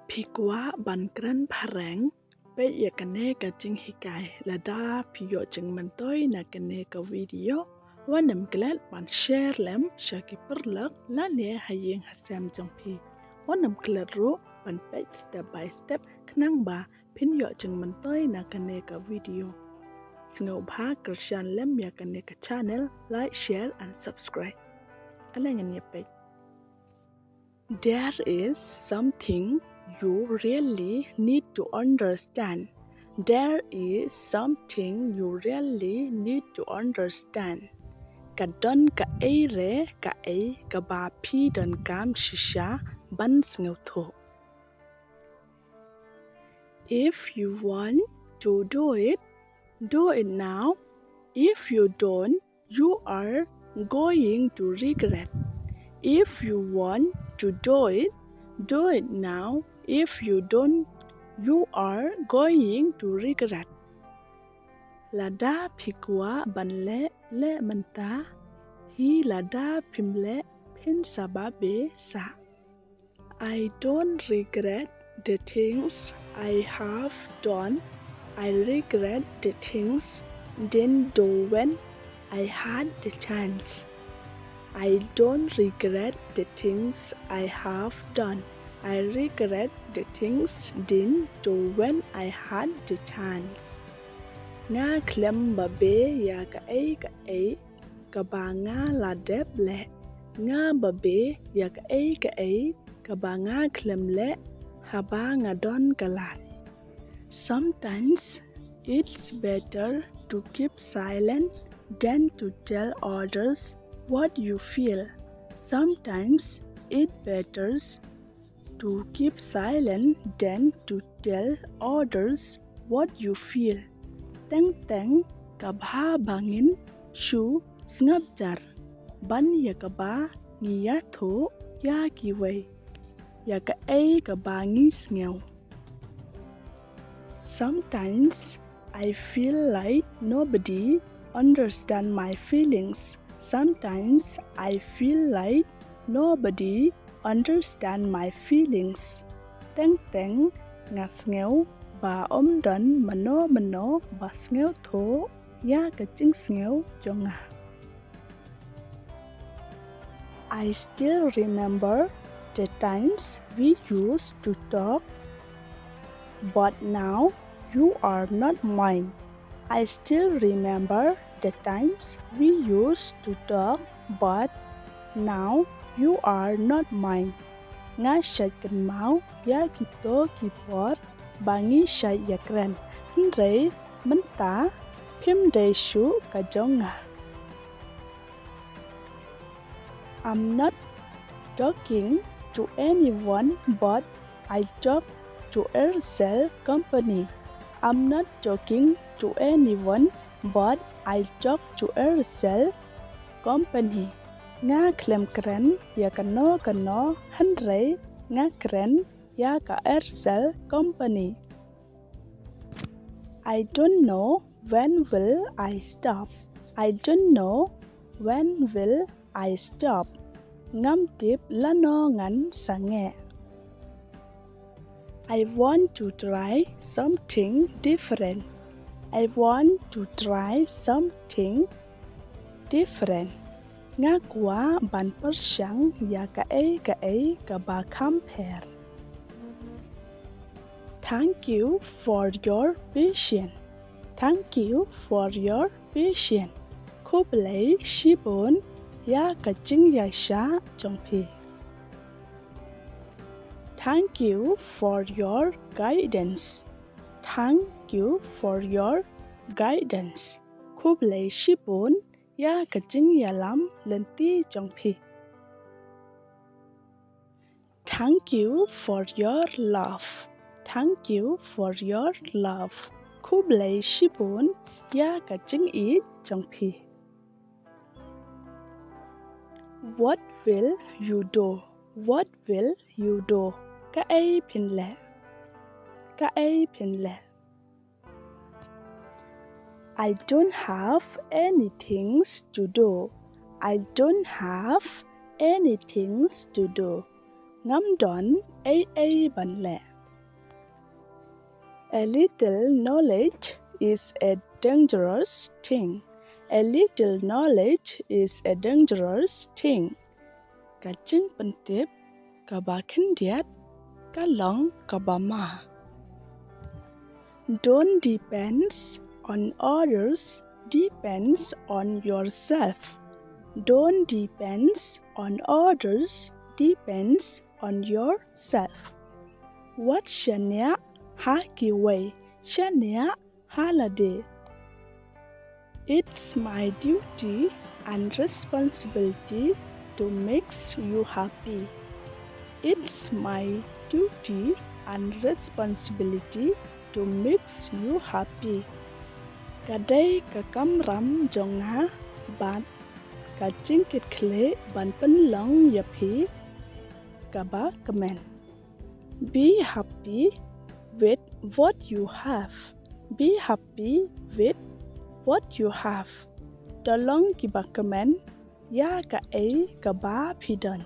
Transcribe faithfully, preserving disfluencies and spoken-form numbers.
Phi kwah ban kren phareng? Peit ïa kane ka jinghikai. Lada phi ïoh jingmyntoi na kane ka video, wat nym klet ban share lem sha ki paralok lane ha ïing ha sem jong phi. Wat nym klet ruh ban peit step by step khnang ba phin ïoh jingmyntoi na kane ka video. Sngewbha kyrshan lem ïa kane ka channel, like, share and subscribe. Ale ngan ïa peit. There is something you really need to understand. There is something you really need to understand. Ka don kaei re kaei kaba phi donkam shisha ban sngewthuh. If you want to do it, do it now. If you don't, you are going to regret. If you want to do it, do it now. If you don't, you are going to regret. Lada phi kwah ban leh, leh mynta. Hi lada phim leh, phin sa babe sah. I don't regret the things I have done. I regret the things didn't do when I had the chance. I don't regret the things I have done. I regret the things didn't do when I had the chance. Nga khlem babe ïa kaei kaei kaba nga la dep leh. Nga babe ïa kaei kaei kaba nga khlem leh haba nga don ka lad. Sometimes it's better to keep silent than to tell others what you feel. Sometimes it betters to keep silent than to tell others what you feel. Teng teng ka bha ba ngin shu sngap jar ban ïa kaba ngi ïathuh ïa kiwei, ïa kaei kaba ngi sngew. Sometimes I feel like nobody understand my feelings. Sometimes I feel like nobody understand my feelings. Teng teng nga sngew ba ym don mano mano ba sngewthuh ïa ka jingsngew jong nga. I still remember the times we used to talk, but now you are not mine. I still remember the times we used to talk, but now you are not mine. Nga shait kynmaw ïa kito ki por ba ngi shait ïakren, hynrei mynta phim dei shuh ka jong nga. I'm not talking to anyone, but I talk to Aircel company. I'm not talking to anyone, but I talk to Aircel company. Nga khlem kren ïa kano kano, hynrei nga kren ïa ka Aircel company. I don't know when will I stop. I don't know when will I stop. Ngam tip lano ngan sangeh. I want to try something different. I want to try something different. Nga kwah ban pyrshang ïa kaei kaei kaba kham pher. Thank you for your patience. Thank you for your patience. Khublei shibun ïa ka jingïaishah jong phi. Thank you for your guidance. Thank you for your guidance. Khublei shibun ïa ka jingïalam lynti jong phi. Thank you for your love. Thank you for your love. Khublei shibun ïa ka jingïeit jong phi. What will you do? What will you do? Kaei phin leh? Kaei phin leh? I don't have anything to do. I don't have anything to do. Ngam don ei ei ban leh. A little knowledge is a dangerous thing. A little knowledge is a dangerous thing. Ka jingpyntip kaba khyndiat ka long kaba ma. Don't depends on others, depends on yourself. Don't depends on others, depends on yourself. Wat shaniah ha kiwei, shaniah ha lade. It's my duty and responsibility to make you happy. It's my duty and responsibility to make you happy. Ka dei ka kamram jong nga bad ka jingkitkhlieh ban pynlong ïa phi kaba kmen. Be happy with what you have. Be happy with what you have. To long kiba kmen ïa kaei kaba phi don.